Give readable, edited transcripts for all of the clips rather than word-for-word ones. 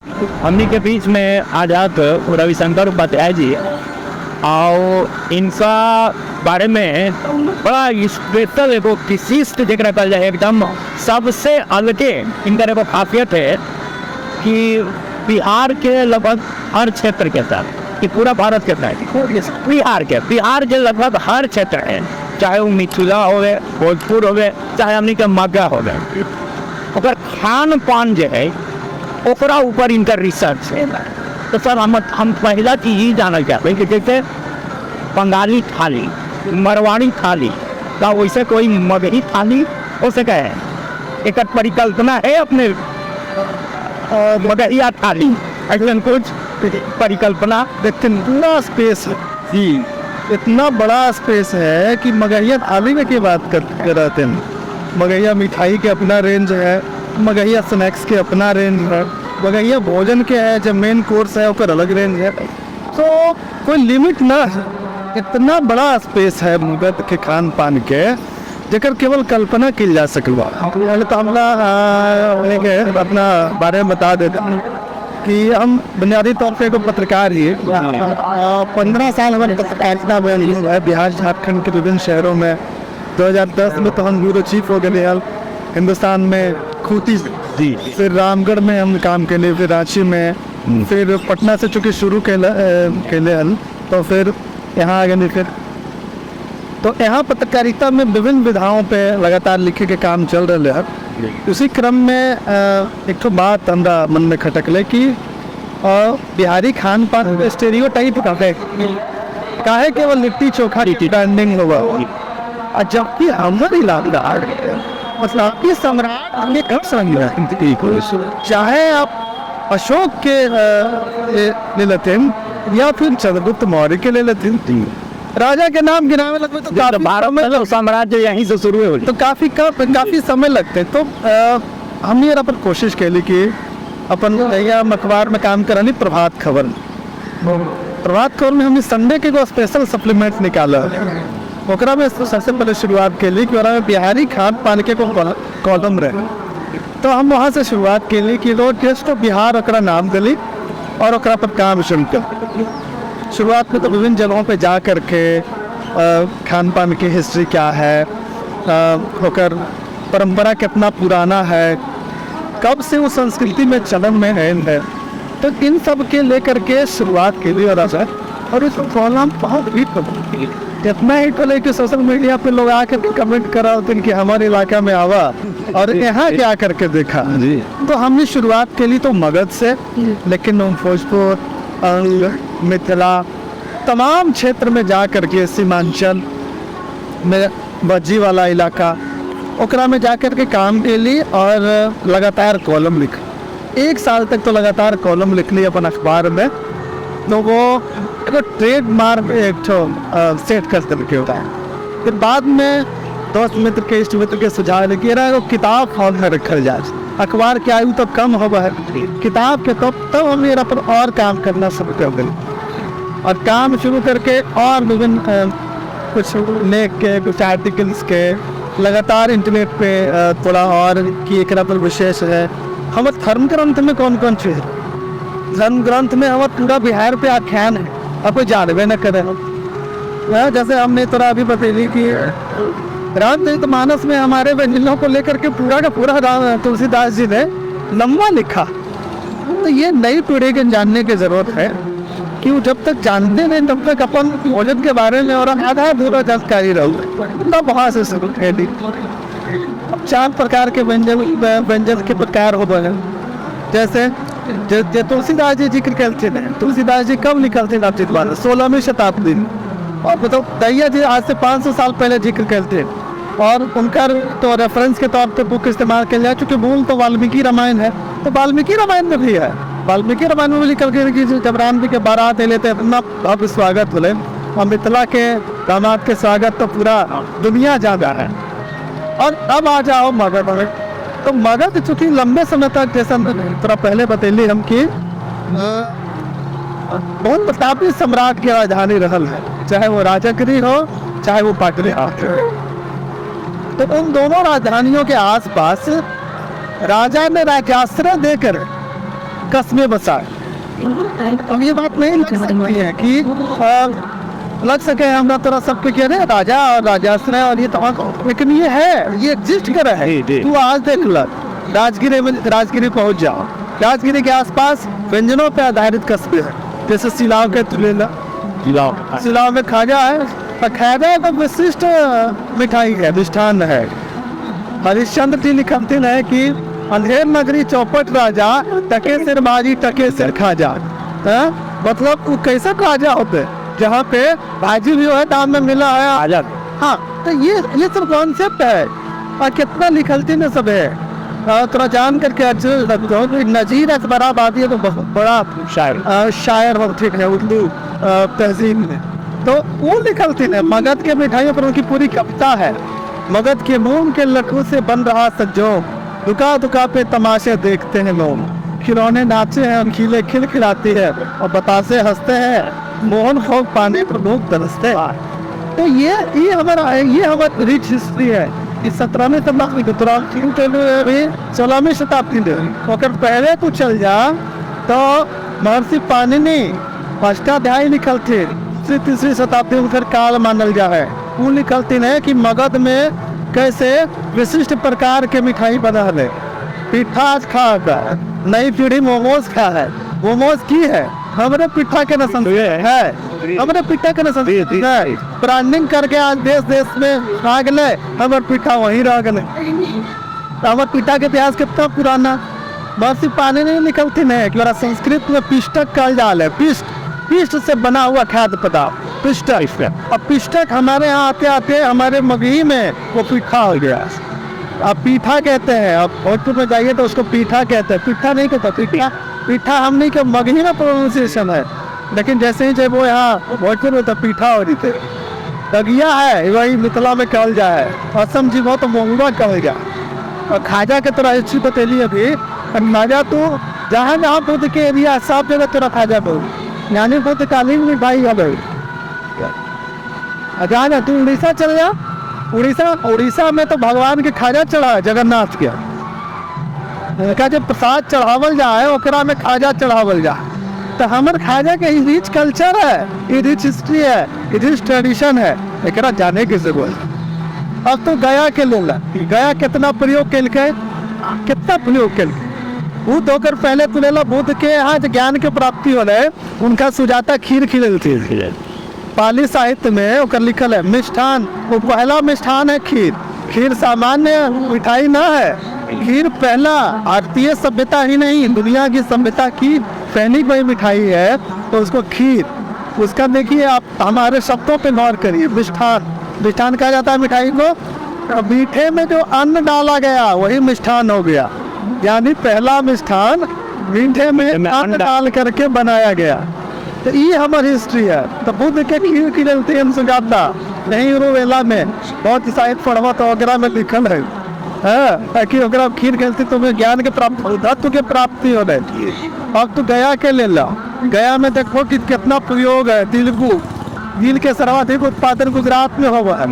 हमनी के बीच में आज रविशंकर उपाध्याय जी और इनका बारे में बड़ा स्पेशल एगो विशिष्ट जेकरा कहल जाए, एकदम सबसे अलगे इनकर एगो खासियत है कि बिहार के लगभग हर क्षेत्र के साथ, कि पूरा भारत के साथ बिहार के लगभग हर क्षेत्र है, चाहे वो मिथिला होवे, भोजपुर होवे, चाहे हमनी के मगह होवे, ओकर खान पान जे है ओकरा ऊपर इनकर रिसर्च है। तो सर हम पहला चीज ही जानल चाहते कि जैसे बंगाली थाली, मारवाड़ी थाली, का वैसे कोई मगही थाली हो सके है? एक परिकल्पना है अपने मगहिया थाली, ऐसा कुछ परिकल्पना? इतना स्पेस है जी, इतना बड़ा स्पेस है कि मगहिया थाली में की बात कर रहते हैं। मगहिया मिठाई के अपना रेंज है, मगहिया स्नैक्स के अपना रेंज है, मगहिया भोजन के है, जब मेन कोर्स है ओकर अलग रेंज है। तो कोई लिमिट ना है, इतना बड़ा स्पेस है मगध के खान पान के, जेकर केवल कल्पना की जा सकल बा। तो हमरा के अपना बारे में बता देते कि हम बुनियादी तौर पे एगो पत्रकार ही। 15 साल हमारे पत्रकारिता में अनुभव है बिहार झारखंड के विभिन्न शहरों में। 2010 में तो हम ब्यूरो चीफ हो गए हिंदुस्तान में खूंटी जी। फिर रामगढ़ में हम काम केले, फिर रांची में, फिर पटना से चूँकि शुरू केले केले हल तो फिर यहाँ आ गए। फिर तो यहाँ पत्रकारिता में विभिन्न विधाओं पे लगातार लिखे के काम चल रहे है। उसी क्रम में एक ठो बात हमरा मन में खटकले कि बिहारी खान पान स्टेरियो टाइप काहे केवल लिट्टी चोखा ब्रांडिंग होगा, और जबकि हमारे इलाका मतलब कि सम्राट हमने कब समझा, चाहे आप अशोक के ले लेते हैं या फिर चंद्रगुप्त मौर्य के ले लेते हैं, राजा के नाम गिनावे लगते तो काफी भारत समय में साम्राज्य यहीं से शुरू हो। तो काफी काफी समय लगते हैं। तो हमने अपन कोशिश कैली कि अपन यहाँ अखबार में काम करानी प्रभात खबर, प्रभात खबर में हमने संडे के एगो स्पेशल सप्लीमेंट निकाला। ओकरा में सबसे पहले शुरुआत कैली कि ओकरा में बिहारी खान पान के कॉलम रहे, तो हम वहाँ से शुरुआत कैली कि रोड टेस्ट ऑफ बिहार ओकरा नाम दिली और ओकरा पर काम शुरू कर। शुरुआत में तो विभिन्न जगहों पे जा करके खान पान की हिस्ट्री क्या है, ओकर परंपरा कितना पुराना है, कब से वो संस्कृति में चलन में है, तो इन सब के लेकर के शुरुआत की और उस कॉलम बहुत हिट हो, इतना हिट होले कि सोशल मीडिया पे लोग आकर के कमेंट करा कि हमारे इलाका में आवा और यहाँ क्या करके देखा जी। तो हमने शुरुआत के लिए तो मगध से, लेकिन भोजपुर, मिथिला, तमाम क्षेत्र में जा करके, सीमांचल में बज्जी वाला इलाका, ओकरा में जा कर के काम के लिए और लगातार कॉलम लिख, एक साल तक तो लगातार कॉलम लिख ली अपन अखबार में, तो वो एगो ट्रेड मार्क एक ठो सेट कर करके होता है। फिर बाद में दोस्त मित्र के इष्ट मित्र के सुझाव लेके एगो किताब फॉर्म में रखल जाए, अखबार के आयु तो कम हो है, किताब के तो तब हम मेरा पर और काम करना शुरू कर दिल और काम शुरू करके और विभिन्न कुछ लेख के, कुछ आर्टिकल्स के लगातार इंटरनेट पे थोड़ा और कि एकरा पर विशेष है। हम धर्म ग्रंथ में कौन कौन चीज, धर्म ग्रंथ में हमारा पूरा बिहार पे आख्यान है और कोई जानबे न करे। जैसे हमने थोड़ा अभी बतैली कि रामचरितमानस में हमारे व्यंजनों को लेकर के पूरा का पूरा राम तुलसीदास जी ने लंबा लिखा। तो ये नई पीढ़ी के जानने की जरूरत है कि वो जब तक जानते नहीं तब तक अपन भोजन के बारे में और आधा अधूरा जानकारी रहू। तब वहाँ से शुरू करी। अब 4 प्रकार के व्यंजन व्यंजन के प्रकार हो गए। जैसे जे तुलसीदास जी जिक्र करते हैं, तुलसीदास जी कब निकलते रामचरितमानस? 16वीं शताब्दी। और मतलब दैया जी आज से 500 साल पहले जिक्र करते हैं और उनका तो रेफरेंस के तौर पे बुक इस्तेमाल किया जाए, चूँकि मूल तो वाल्मीकि रामायण है, तो वाल्मीकि रामायण में भी है। वाल्मीकि रामायण में भी लिखल गया कि जब राम जी के बारात अले तो इतना भव्य स्वागत होले और मिथिला के दामाद के स्वागत तो पूरा दुनिया जाना है। और अब आ जाओ मगध में, तो मगध चूँकि लंबे समय तक, जैसा थोड़ा पहले बतैली हम कि बहुत प्रतापी सम्राट की राजधानी रहल है, चाहे वो राजागिरी हो चाहे वो पाटलिपुत्र हो। तो उन दोनों राजधानियों के आसपास राजा ने राज्याश्रय देकर कस्बे बसाए। अब ये बात नहीं लग सकती है कि लग सके हमरा तोरा सबके के रे राजा और राजाश्रय और ये तमाम, लेकिन ये है, ये एग्जिस्ट कर रहा है। तू आज देख ल, राजगिरी में, राजगिरी पहुंच जाओ, राजगिरी के आसपास व्यंजनों पे आधारित कस्बे हैं, जैसे सिलाव के तुलेला, सिलाव में खाजा है, और खाजा एक विशिष्ट मिठाई है, मिष्ठान है। हरिश्चंद्र जी लिखते हैं कि अंधेर नगरी चौपट राजा, टके सिर बाजी टके सिर खाजा। मतलब वो कैसा खाजा होते जहाँ पे भाजी भी है दाम में मिला है आजाद। हाँ, तो ये सब कॉन्सेप्ट है और कितना लिखलती ना सब है। थोड़ा जान करके अच्छा लगता हूँ। नजीर अकबराबादी है तो बहुत बड़ा शायर, शायर और ठीक है उर्दू तहजीब में, तो वो लिखलती है मगध के मिठाइयों पर उनकी पूरी कविता है। मगध के मूंग के लट्ठू से बन रहा सज्जो, दुका दुका पे तमाशे देखते हैं लोग, खिलौने नाचे हैं और खिले खिल खिलाती है और बतासे हंसते हैं, मोहन भोग पाने पर लोग तरसते हैं। तो ये हमारा, ये हमारी रिच हिस्ट्री है। इस 17वीं 16वीं शताब्दी में अगर पहले तू चल जा तो महर्षि पाणिनि अष्टाध्यायी लिखल थे, तीसरी शताब्दी उनकर काल मानल जा है। वो लिखलते हैं कि मगध में कैसे विशिष्ट प्रकार के मिठाई बना है, पिठा आज खा है, नई पीढ़ी मोमोज खा है, मोमोज की है हमारे पिठा के नसन है, हमारे पिठा के नसन है, ब्रांडिंग करके आज देश देश में आ गए, हमारे पिठा वहीं रह गए। हमारे पिठा के इतिहास कितना पुराना, बस पानी नहीं निकलती नहीं कि संस्कृत में पिष्टक कहल जाल है, पिष्ट, पिष्ट से बना हुआ खाद्य पदार्थ पिष्टक। और पिष्टक हमारे यहाँ आते आते हमारे मगही में वो पिठा हो गया, अब पीठा कहते हैं। अब भोजपुर में जाइए तो उसको पीठा कहते हैं, पिठा नहीं कहता, पीठा पीठा हम नहीं, मगही में प्रोनाउंसिएशन है, लेकिन जैसे ही जब वो यहाँ भोजपुर में तो पीठा हो रही थे। दगिया है वही मिथिला में कहल जाए, असम जी वो तो मोंगवा कहल जाए। और खाजा के तोरा हिस्ट्री बतेली अभी, खाजा तो जहाँ जहाँ बुद्ध के एरिया सब जगह तोरा खाजा बहु, यानी बुद्ध कालीन मिठाई है। जहाँ जा तू उड़ीसा चल जा, उड़ीसा, उड़ीसा में तो भगवान के खाजा चढ़ा है, जगन्नाथ के का जब प्रसाद चढ़ावल जाए ओकरा में खाजा चढ़ावल जाए। तो हमारे खाजा के ही रिच कल्चर है, ये रिच हिस्ट्री है, ये रिच ट्रेडिशन है, एकरा जाने की जरूरत। अब तो गया के लोग, गया कितना प्रयोग कल, कितना प्रयोग कल वो तो कर पहले तुलेला बुद्ध के यहाँ ज्ञान के प्राप्ति होले, उनका सुजाता खीर खिलल थी। पाली साहित्य में ओकर लिखल है मिष्ठान, वो पहला मिष्ठान है खीर। खीर सामान्य मिठाई ना है, खीर पहला भारतीय सभ्यता ही नहीं दुनिया की सभ्यता की पहली कोई मिठाई है तो उसको खीर। उसका देखिए आप हमारे शब्दों पे गौर करिए, मिष्ठान, मिष्ठान कहा जाता है मिठाई को। मीठे में जो अन्न डाला गया वही मिष्ठान हो गया, यानी पहला मिष्ठान मीठे में अन्न डाल करके बनाया गया। तो ये हमारी हिस्ट्री है। तो बुद्ध के खीर की चलते हम सुजाता नहीं वेला में बहुत साहित्य पढ़वा तो वगैरह में लिखल है, ताकि अगर खीर खेलती तो ज्ञान के प्राप्त तत्व के प्राप्ति हो रही। अब तो गया के ले लो, गया में देखो कि कितना प्रयोग है। तिलगु तिल के सर्वाधिक उत्पादन गुजरात में होगा,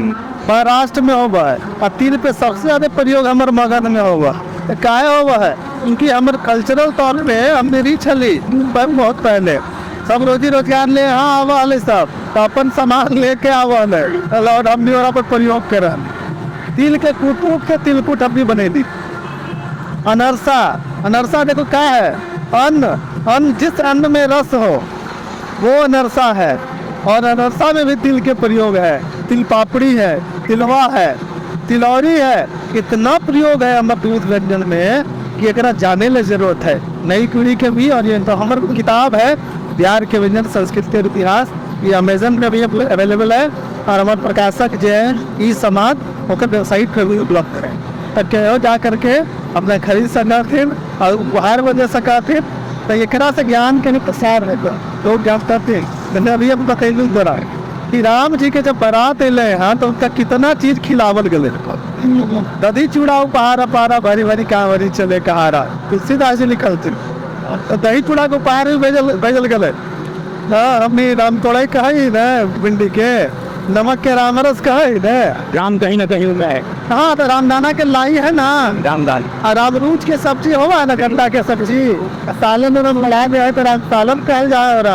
महाराष्ट्र में होगा है, और तिल पे सबसे ज़्यादा प्रयोग हमारे मगध में होगा। तो काहे होगा है उनकी हमारे कल्चरल तौर पे हमने रीछ ली पर बहुत पहले सब रोजी रोजगार ले यहाँ आवा हले सब तो अपन सामान लेके आवा हले और हम भी वहाँ पर प्रयोग कर तिल के कूट कूट के तिलकुट हम भी बनेली। अनरसा, अनरसा देखो क्या है, अन्न, अन्न जिस अन्न में रस हो वो अनरसा है, और अनरसा में भी तिल के प्रयोग है। तिल पापड़ी है, तिलवा है, तिलौरी है, इतना प्रयोग है हम दूध व्यंजन में कि एकरा जाने ले जरूरत है नई पीढ़ी के भी। और ये तो हमारे किताब है बिहार के व्यंजन संस्कृत के इतिहास, ये अमेजन पे भी अवेलेबल है, और हमारे प्रकाशक जो है ई समाज होकर वेबसाइट पर भी उपलब्ध है। तो कहो जा करके अपना खरीद सकथिन और उपहार में दे सकथिन। तो एकरा से ज्ञान के प्रसार है, लोग जानते थे। मैंने अभी हम बतैलू तोरा कि राम जी के जब बारात अले हैं तो उनका कितना चीज खिलावल गए, दधी चूड़ा उपहार अपारा भरी भरी कांवरी चले कहारा, तुलसीदास जी लिखलथिन। तो दही चूड़ा के उपहार भी भेजल भेजल गए। हाँ, हमनी राम तोड़े कही न भिंडी के, नमक के रामरस कहे ने, राम कहीं ना कहीं में है। हाँ, तो रामदाना के लाई है ना, रामदाना और रामरूच के सब्जी होवा है ना, गन्ना के सब्जी सालन में मिलाए में है तो राम सालन कहल जाए। और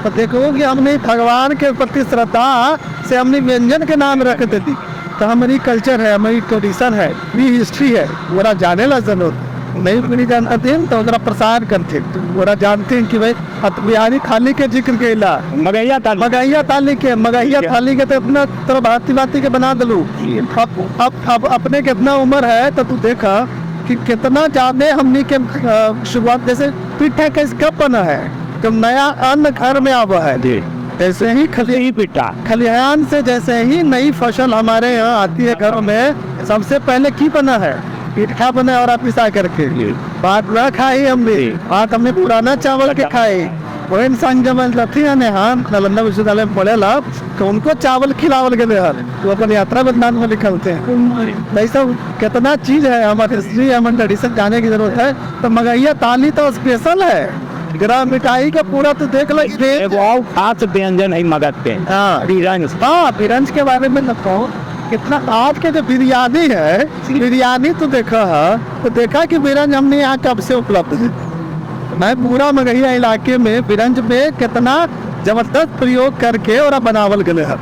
तो देखो कि हमने भगवान के प्रति श्रद्धा से हमने व्यंजन के नाम रख देती। तो हमारी कल्चर है, हमारी ट्रेडिशन है, ये हिस्ट्री है, पूरा जाने ला जरूरत नहीं पीढ़ी जानते हैं तो ओकरा प्रसार करते, ओकरा जानते हैं कि भाई बिहारी थाली के जिक्र कैला, मगैया थाली, मगैया थाली के, मगैया थाली के तो अपना तरह भांति भांति के बना दिलू। अब अपने कितना उम्र है तो तू देखा कि कितना ज्यादा हमनी के शुरुआत जैसे पिट्ठा कैसे कब बना है, जब नया अन्न घर में आवा है, जैसे ही पिट्ठा खलिहान से जैसे ही नई फसल हमारे यहाँ आती है घरों में, सबसे पहले की बना है, पिठा बना और आप पिसा करके भात न खाई हमने, भात हमने पुराना चावल के खाए। वो इंसान जब रथी है हाँ नालंदा विश्वविद्यालय में पढ़े ला तो उनको चावल खिलावल गए हन, तो अपन यात्रा बदनाम में लिखलते हैं। तो सब कितना चीज है हमारे हिस्ट्री, हमारे ट्रेडिशन जाने की जरूरत है। तो मगैया थाली तो स्पेशल है, ग्राम मिठाई का पूरा तो देख लो। एगो खास व्यंजन है मगध पे, हाँ बिरंज। हाँ बिरंज के बारे में न कहूँ कितना आज के जो बिरयानी है, बिरयानी तो देखा है, तो देखा कि बिरंज हमने यहाँ कब से उपलब्ध है। मैं पूरा मगहिया इलाके में बिरंज में कितना जबरदस्त प्रयोग करके और बनावल गए है।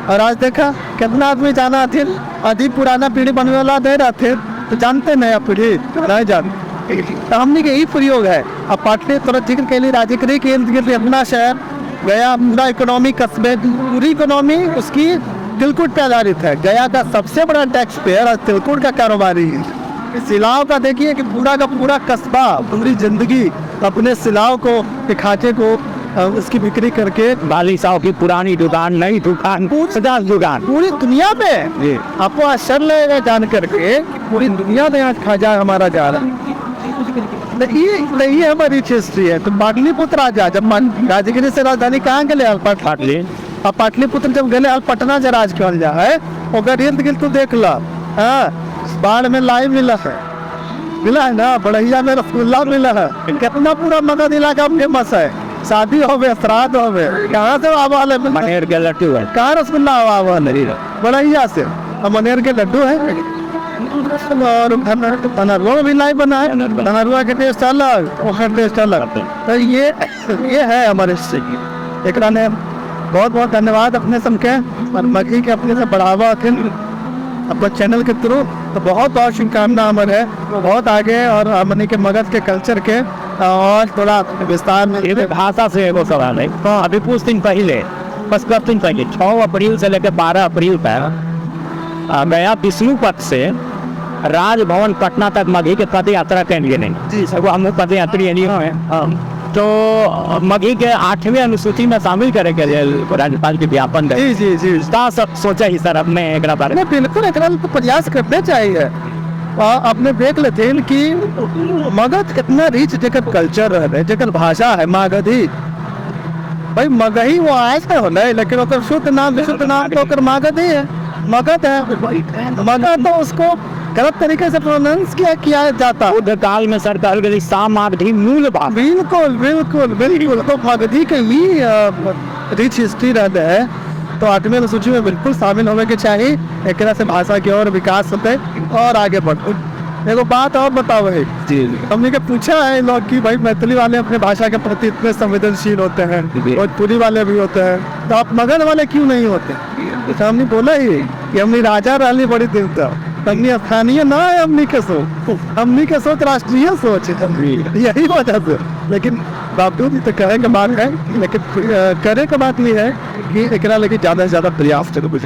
और आज देखा कितना आदमी जाना थे, अधिक पुराना पीढ़ी बनने वाला दे रहा थे तो जानते नया पीढ़ी नहीं जानते। तो हमने के यही प्रयोग है। अब पाटले थोड़ा जिक्र के लिए राजगिरी के इर्द गिर्द अपना शहर गया, पूरा इकोनॉमी कस्बे, पूरी इकोनॉमी उसकी तिलकुट पे आधारित है। गया का सबसे बड़ा टैक्स पेयर और तिलकुट का कारोबारी है। सिलाव का देखिए कि पूरा का पूरा कस्बा पूरी जिंदगी अपने सिलाव को के खांचे को उसकी बिक्री करके, बाली साहब की पुरानी दुकान, नई दुकान, 50 दुकान पूरी दुनिया में। आपको आश्चर्य लगेगा जान करके पूरी दुनिया में आज खाजा हमारा जा रहा है। नहीं हमारी हिस्ट्री है। तो पाटलिपुत्र राजा जब राजगिरी से राजधानी कहाँ गए, पाटली। अब पाटलिपुत्र जब गए और पटना जब राज कहल जा है, ओकर इर्द गिर्द तू देख ला, हाँ बाढ़ में लाई मिला है, मिला है ना, बढ़िया में रसगुल्ला मिला है, कितना पूरा मगध इलाका फेमस है। शादी होवे, श्राद्ध होवे, कहाँ से आवाल है, मनेर के लड्डू है, कहाँ रसगुल्ला आवाल है, बढ़िया से अब मनेर के लड्डू है। और धनरुआ भी लाई बना है, धनरुआ के टेस्ट अलग, ओकर टेस्ट अलग। तो ये है हमारे एकरा ने बहुत बहुत धन्यवाद अपने सबके और मगही के अपने से बढ़ावा अपना चैनल के थ्रू। तो बहुत बहुत शुभकामना हमारे है बहुत आगे और हमने के मगध के कल्चर के और थोड़ा विस्तार में। एक भाषा से एगो सवाल है। हाँ, अभी कुछ दिन पहले, बस कुछ दिन पहले 6 अप्रैल से लेकर 12 अप्रैल तक गया विष्णुपथ से राजभवन पटना तक मगही के पद यात्रा के नहीं, हम पद यात्री हैं। तो मगही के 8वीं अनुसूची में शामिल करे के राज्यपाल के ज्ञापन दे। जी जी जी सब सोचा ही सर अपने एकरा बारे में। बिल्कुल एकरा तो प्रयास करने चाहिए। अपने देख लेते हैं कि मगध कितना रिच जेकर कल्चर है, जेकर भाषा है मागधी। भाई मगही वो आए थे हो नहीं, लेकिन ओकर शुद्ध नाम विशुद्ध नाम तो ओकर मागधी है, मगध है। मगध तो उसको गलत तरीके से प्रोनाउंस किया जाता। बुद्ध काल में सर कहल गेलै सामागधी मूल भाषा। बिल्कुल बिल्कुल बिल्कुल। तो मगधी के भी रिच हिस्ट्री रहते हैं, तो 8वीं अनुसूची में बिल्कुल शामिल होने के चाहिए। एकरा से भाषा के और विकास होते और आगे बढ़ते। एगो बात और बताओ है जी, हमने के पूछा है लोग कि भाई मैथिली वाले अपने भाषा के प्रति इतने संवेदनशील होते हैं, भोजपुरी वाले भी होते हैं, तो आप मगध वाले क्यों नहीं होते? तो हमने बोला ही कि हमने राजा रहली बड़ी दिन तक, हमने स्थानीय ना है, हमने के सोच, हमने के सोच राष्ट्रीय सोच है, यही वजह से। लेकिन बावजूद तो कहे के बात है, लेकिन करे के बात नहीं है कि एकरा लेके ज़्यादा से ज़्यादा प्रयास जरूर।